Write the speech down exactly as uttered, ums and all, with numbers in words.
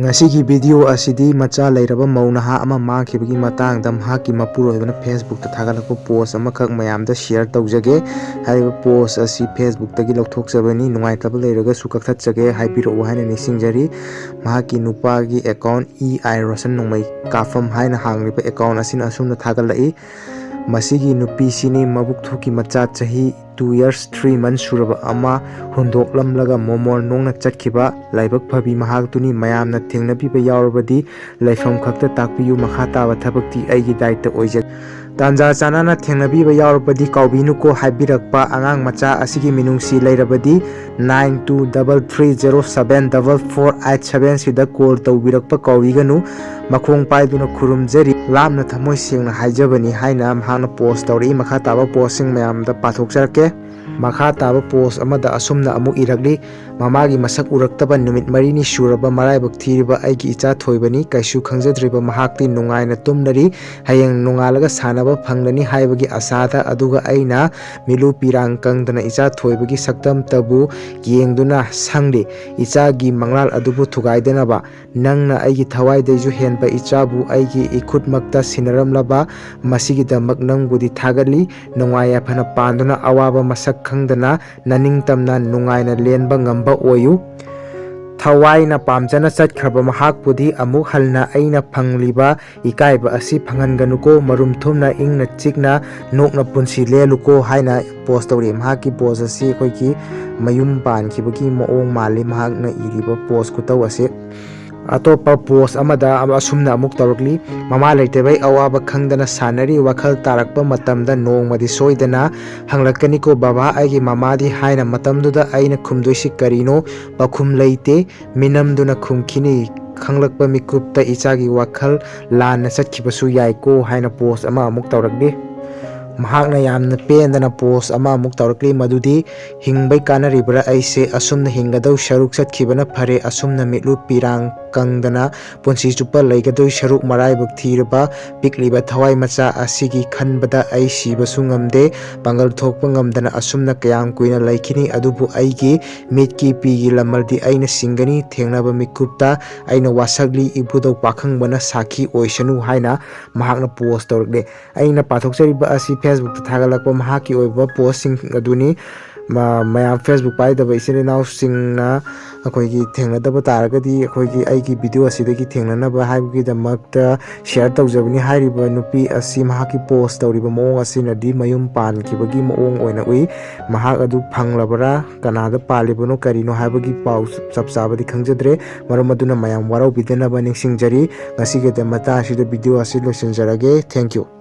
ꯉꯁꯤꯒꯤ ꯚꯤꯗꯤꯑꯣ ꯑꯁꯤꯗꯤ ꯃꯆꯥ ꯂꯩꯔꯕ ꯃꯧ ꯅꯍꯥ ꯑꯃ ꯃꯥꯡꯈꯤꯕꯒꯤ ꯃꯇꯥꯡꯗ ꯃꯍꯥꯛꯀꯤ ꯃꯄꯨꯔꯣꯏꯕꯅ ꯐꯦꯁꯕꯨꯛꯇ ꯊꯥꯒꯠꯂꯛꯄ ꯄꯣꯁ ꯑꯃꯈꯛ ꯃꯌꯥꯝꯗ ꯁꯤꯌꯔ ꯇꯧꯖꯒꯦ꯫ ꯍꯥꯏꯔꯤꯕ ꯄꯣꯁ ꯑꯁꯤ ꯐꯦꯁꯕꯨꯛꯇꯒꯤ ꯂꯧꯊꯣꯛꯆꯕꯅꯤ꯫ ꯅꯨꯡꯉꯥꯏꯇꯕ ꯂꯩꯔꯒꯁꯨ ꯀꯛꯊꯠꯆꯒꯦ ꯍꯥꯏꯕꯤꯔꯛꯎ ꯍꯥꯏꯅ ꯅꯤꯡꯁꯤꯡꯖꯔꯤ꯫ ꯃꯍꯥꯛꯀꯤ ꯅꯨꯄꯥꯒꯤ ꯑꯦꯀꯥꯎꯟ ꯏ ꯑꯥꯏ ꯔꯣꯁꯟ ꯅꯣꯡꯃꯩ ꯀꯥꯞꯐꯝ ꯍꯥꯏꯅ ꯍꯥꯡꯂꯤꯕ ꯑꯦꯀꯥꯎꯟ ꯑꯁꯤꯅ ꯑꯁꯨꯝꯅ ꯊꯥꯒꯠꯂꯛꯏ꯫ ꯃꯁꯤꯒꯤ ꯅꯨꯄꯤꯁꯤꯅꯤ ꯃꯕꯨꯛ ꯊꯣꯛꯀꯤ ꯃꯆꯥ ꯆꯍꯤ two years three months ꯁꯨꯔꯕ ꯑꯃ ꯍꯨꯟꯗꯣꯛꯂꯝꯂꯒ ꯃꯣꯃꯣꯟ ꯅꯣꯡꯅ ꯆꯠꯈꯤꯕ꯫ ꯂꯥꯏꯕꯛ ꯐꯕꯤ ꯃꯍꯥꯛꯇꯨꯅꯤ ꯃꯌꯥꯝꯅ ꯊꯦꯡꯅꯕꯤꯕ ꯌꯥꯎꯔꯕꯗꯤ ꯂꯩꯐꯝ ꯈꯛꯇ ꯇꯥꯛꯄꯤꯌꯨ꯫ ꯃꯈꯥ ꯇꯥꯕ ꯊꯕꯛꯇꯤ ꯑꯩꯒꯤ ꯗꯥꯏꯇ ꯑꯣꯏꯖꯒꯦ꯫ ꯇꯥꯟꯖꯥ ꯆꯥꯅꯅ ꯊꯦꯡꯅꯕꯤꯕ ꯌꯥꯎꯔꯕꯗꯤ ꯀꯥꯎꯕꯤꯅꯨꯀꯣ ꯍꯥꯏꯕꯤꯔꯛꯄ ꯑꯉꯥꯡ ꯃꯆꯥ ꯑꯁꯤꯒꯤ ꯃꯤꯅꯨꯡꯁꯤ ꯂꯩꯔꯕꯗꯤ nine two double three zero seven double four eight seven ꯁꯤꯗ ꯀꯣꯜ ꯇꯧꯕꯤꯔꯛꯄ ꯀꯥꯎꯕꯤꯒꯅꯨ꯫ ꯃꯈꯣꯡ ꯄꯥꯏꯗꯨꯅ ꯈꯨꯔꯨꯝꯖꯔꯤ꯫ ꯂꯥꯞꯅ ꯊꯃꯣꯏ ꯁꯦꯡꯅ ꯍꯥꯏꯖꯕꯅꯤ ꯍꯥꯏꯅ ꯃꯍꯥꯛꯅ ꯄꯣꯁ ꯇꯧꯔꯛꯏ꯫ ꯃꯈꯥ ꯇꯥꯕ ꯄꯣꯁꯁꯤꯡ ꯃꯌꯥꯝꯗ ꯄꯥꯊꯣꯛꯆꯔꯛꯀꯦ꯫ ꯃꯈꯥ ꯇꯥꯕ ꯄꯣꯁ ꯑꯃꯗ ꯑꯁꯨꯝꯅ ꯑꯃꯨꯛ ꯏꯔꯛꯂꯤ꯫ ꯃꯃꯥꯒꯤ ꯃꯁꯛ ꯎꯔꯛꯇꯕ ꯅꯨꯃꯤꯠ ꯃꯔꯤꯅꯤ ꯁꯨꯔꯕ ꯃꯔꯥꯏꯕꯛ ꯊꯤꯔꯤꯕ ꯑꯩꯒꯤ ꯏꯆꯥ ꯊꯣꯏꯕꯅꯤ꯫ ꯀꯩꯁꯨ ꯈꯪꯖꯗ꯭ꯔꯤꯕ ꯃꯍꯥꯛꯇꯤ ꯅꯨꯡꯉꯥꯏꯅ ꯇꯨꯝꯂꯔꯤ꯫ ꯍꯌꯦꯡ ꯅꯣꯡꯉꯥꯜꯂꯒ ꯁꯥꯟꯅꯕ ꯐꯪꯂꯅꯤ ꯍꯥꯏꯕꯒꯤ ꯑꯁꯥꯗ꯫ ꯑꯗꯨꯒ ꯑꯩꯅ ꯃꯤꯂꯨ ꯄꯤꯔꯥꯡ ꯀꯪꯗꯅ ꯏꯆꯥ ꯊꯣꯏꯕꯒꯤ ꯁꯛꯇꯝꯇꯕꯨ ꯌꯦꯡꯗꯨꯅ ꯁꯪꯂꯤ꯫ ꯏꯆꯥꯒꯤ ꯃꯪꯂꯥꯜ ꯑꯗꯨꯕꯨ ꯊꯨꯒꯥꯏꯗꯅꯕ ꯅꯪꯅ ꯑꯩꯒꯤ ꯊꯋꯥꯏꯗꯩꯁꯨ ꯍꯦꯟꯕ ꯏꯆꯥꯕꯨ ꯑꯩꯒꯤ ꯏꯈꯨꯠꯃꯛꯇ ꯁꯤꯟꯅꯔꯝꯂꯕ ꯃꯁꯤꯒꯤꯗꯃꯛ ꯅꯪꯕꯨꯗꯤ ꯊꯥꯒꯠꯂꯤ꯫ ꯅꯨꯡꯉꯥꯏ ꯌꯥꯏꯐꯅ ꯄꯥꯟꯗꯨꯅ ꯑꯋꯥꯕ ꯃꯁꯛ ꯈꯪꯗꯅ ꯅꯅꯤꯡꯇꯝꯅ ꯅꯨꯡꯉꯥꯏꯅ ꯂꯦꯟꯕ ꯉꯝꯕ ꯑꯣꯏꯌꯨ꯫ ꯊꯋꯥꯏꯅ ꯄꯥꯝꯖꯅ ꯆꯠꯈ꯭ꯔꯕ ꯃꯍꯥꯛꯄꯨꯗꯤ ꯑꯃꯨꯛ ꯍꯟꯅ ꯑꯩꯅ ꯐꯪꯂꯤꯕ ꯏꯀꯥꯏꯕ ꯑꯁꯤ ꯐꯪꯍꯟꯒꯅꯨꯀꯣ꯫ ꯃꯔꯨꯝ ꯊꯨꯝꯅ ꯏꯪꯅ ꯆꯤꯛꯅ ꯅꯣꯛꯅ ꯄꯨꯟꯁꯤ ꯂꯦꯜꯂꯨꯀꯣ ꯍꯥꯏꯅ ꯄꯣꯁ ꯇꯧꯔꯤ꯫ ꯃꯍꯥꯛꯀꯤ ꯄꯣꯁ ꯑꯁꯤ ꯑꯩꯈꯣꯏꯒꯤ ꯃꯌꯨꯝ ꯄꯥꯟꯈꯤꯕꯒꯤ ꯃꯑꯣꯡ ꯃꯥꯜꯂꯤ ꯃꯍꯥꯛꯅ ꯏꯔꯤꯕ ꯄꯣꯁ ꯈꯨꯇꯧ ꯑꯁꯤ꯫ ꯑꯇꯣꯞꯄ ꯄꯣꯁ ꯑꯃꯗ ꯑꯁꯨꯝꯅ ꯑꯃꯨꯛ ꯇꯧꯔꯛꯂꯤ꯫ ꯃꯃꯥ ꯂꯩꯇꯕꯩ ꯑꯋꯥꯕ ꯈꯪꯗꯅ ꯁꯥꯟꯅꯔꯤ꯫ ꯋꯥꯈꯜ ꯇꯥꯔꯛꯄ ꯃꯇꯝꯗ ꯅꯣꯡꯃꯗꯤ ꯁꯣꯏꯗꯅ ꯍꯪꯂꯛꯀꯅꯤꯀꯣ ꯕꯕꯥ ꯑꯩꯒꯤ ꯃꯃꯥꯗꯤ ꯍꯥꯏꯅ꯫ ꯃꯇꯝꯗꯨꯗ ꯑꯩꯅ ꯈꯨꯝꯗꯣꯏꯁꯤ ꯀꯔꯤꯅꯣ? ꯄꯥꯎꯈꯨꯝ ꯂꯩꯇꯦ꯫ ꯃꯤꯅꯝꯗꯨꯅ ꯈꯨꯝꯈꯤꯅꯤ꯫ ꯈꯪꯂꯛꯄ ꯃꯤꯀꯨꯞꯇ ꯏꯆꯥꯒꯤ ꯋꯥꯈꯜ ꯂꯥꯟꯅ ꯆꯠꯈꯤꯕꯁꯨ ꯌꯥꯏꯀꯣ ꯍꯥꯏꯅ ꯄꯣꯁ ꯑꯃ ꯑꯃꯨꯛ ꯇꯧꯔꯛꯂꯤ꯫ ꯃꯍꯥꯛꯅ ꯌꯥꯝꯅ ꯄꯦꯟꯗꯅ ꯄꯣꯁ ꯑꯃ ꯑꯃꯨꯛ ꯇꯧꯔꯛꯂꯤ, ꯃꯗꯨꯗꯤ, "ꯍꯤꯡꯕꯩ ꯀꯥꯟꯅꯔꯤꯕ꯭ꯔꯥ ꯑꯩꯁꯦ? ꯑꯁꯨꯝꯅ ꯍꯤꯡꯒꯗꯧ ꯁꯔꯨꯛ ꯆꯠꯈꯤꯕꯅ ꯐꯔꯦ꯫ ꯑꯁꯨꯝꯅ ꯃꯤꯠꯂꯨ ꯄꯤꯔꯥꯡ ꯀꯪꯗꯅ ꯄꯨꯟꯁꯤ ꯆꯨꯞꯄ ꯂꯩꯒꯗꯧ ꯁꯔꯨꯛ, ꯃꯔꯥꯏꯕꯛ ꯊꯤꯔꯕ ꯄꯤꯛꯂꯤꯕ ꯊꯋꯥꯏ ꯃꯆꯥ ꯑꯁꯤꯒꯤ ꯈꯟꯕꯗ ꯑꯩ ꯁꯤꯕꯁꯨ ꯉꯝꯗꯦ꯫ ꯄꯥꯡꯒꯜ ꯊꯣꯛꯄ ꯉꯝꯗꯅ ꯑꯁꯨꯝꯅ ꯀꯌꯥꯝ ꯀꯨꯏꯅ ꯂꯩꯈꯤꯅꯤ? ꯑꯗꯨꯕꯨ ꯑꯩꯒꯤ ꯃꯤꯠꯀꯤ ꯄꯤꯒꯤ ꯂꯃꯜꯗꯤ ꯑꯩꯅ ꯁꯤꯡꯒꯅꯤ꯫ ꯊꯦꯡꯅꯕ ꯃꯤꯀꯨꯞꯇ ꯑꯩꯅ ꯋꯥꯁꯛꯂꯤ, ꯏꯕꯨꯙꯧ ꯄꯥꯈꯪꯕꯅ ꯁꯥꯈꯤ ꯑꯣꯏꯁꯅꯨ" ꯍꯥꯏꯅ ꯃꯍꯥꯛꯅ ꯄꯣꯁ ꯇꯧꯔꯛꯂꯦ꯫ ꯑꯩꯅ ꯄꯥꯊꯣꯛꯆꯔꯤꯕ ꯑꯁꯤ Facebook-ꯇ ꯊꯥꯒꯠꯂꯛꯄ ꯃꯍꯥꯛꯀꯤ ꯑꯣꯏꯕ ꯄꯣꯁꯁꯤꯡ ꯑꯗꯨꯅꯤ꯫ ꯃ-, ꯃꯌꯥꯝ Facebook ꯄꯥꯏꯗꯕ ꯏꯆꯤꯜ ꯏꯅꯥꯎꯁꯤꯡꯅ ꯑꯩꯈꯣꯏꯒꯤ ꯊꯦꯡꯅꯗꯕ ꯇꯥꯔꯒꯗꯤ, ꯑꯩꯈꯣꯏꯒꯤ ꯑꯩꯒꯤ ꯚꯤꯗꯤꯑꯣ ꯑꯁꯤꯗꯒꯤ ꯊꯦꯡꯅꯅꯕ ꯍꯥꯏꯕꯒꯤꯗꯃꯛꯇ ꯁꯤꯌꯔ ꯇꯧꯖꯕꯅꯤ꯫ ꯍꯥꯏꯔꯤꯕ ꯅꯨꯄꯤ ꯑꯁꯤ ꯃꯍꯥꯛꯀꯤ ꯄꯣꯁ ꯇꯧꯔꯤꯕ ꯃꯑꯣꯡ ꯑꯁꯤꯅꯗꯤ ꯃꯌꯨꯝ ꯄꯥꯟꯈꯤꯕꯒꯤ ꯃꯑꯣꯡ ꯑꯣꯏꯅ ꯎꯏ꯫ ꯃꯍꯥꯛ ꯑꯗꯨ ꯐꯪꯂꯕꯔꯥ, ꯀꯅꯥꯗ ꯄꯥꯜꯂꯤꯕꯅꯣ, ꯀꯔꯤꯅꯣ ꯍꯥꯏꯕꯒꯤ ꯄꯥꯎ ꯆꯞ ꯆꯥꯕꯗꯤ ꯈꯪꯖꯗ꯭ꯔꯦ꯫ ꯃꯔꯝ ꯑꯗꯨꯅ ꯃꯌꯥꯝ ꯋꯥꯔꯧꯕꯤꯗꯅꯕ ꯅꯤꯡꯁꯤꯡꯖꯔꯤ꯫ ꯉꯁꯤꯒꯤꯗꯃꯛꯇ ꯑꯁꯤꯗ ꯚꯤꯗꯤꯑꯣ ꯑꯁꯤ ꯂꯣꯏꯁꯤꯟꯖꯔꯒꯦ꯫ Thank you꯫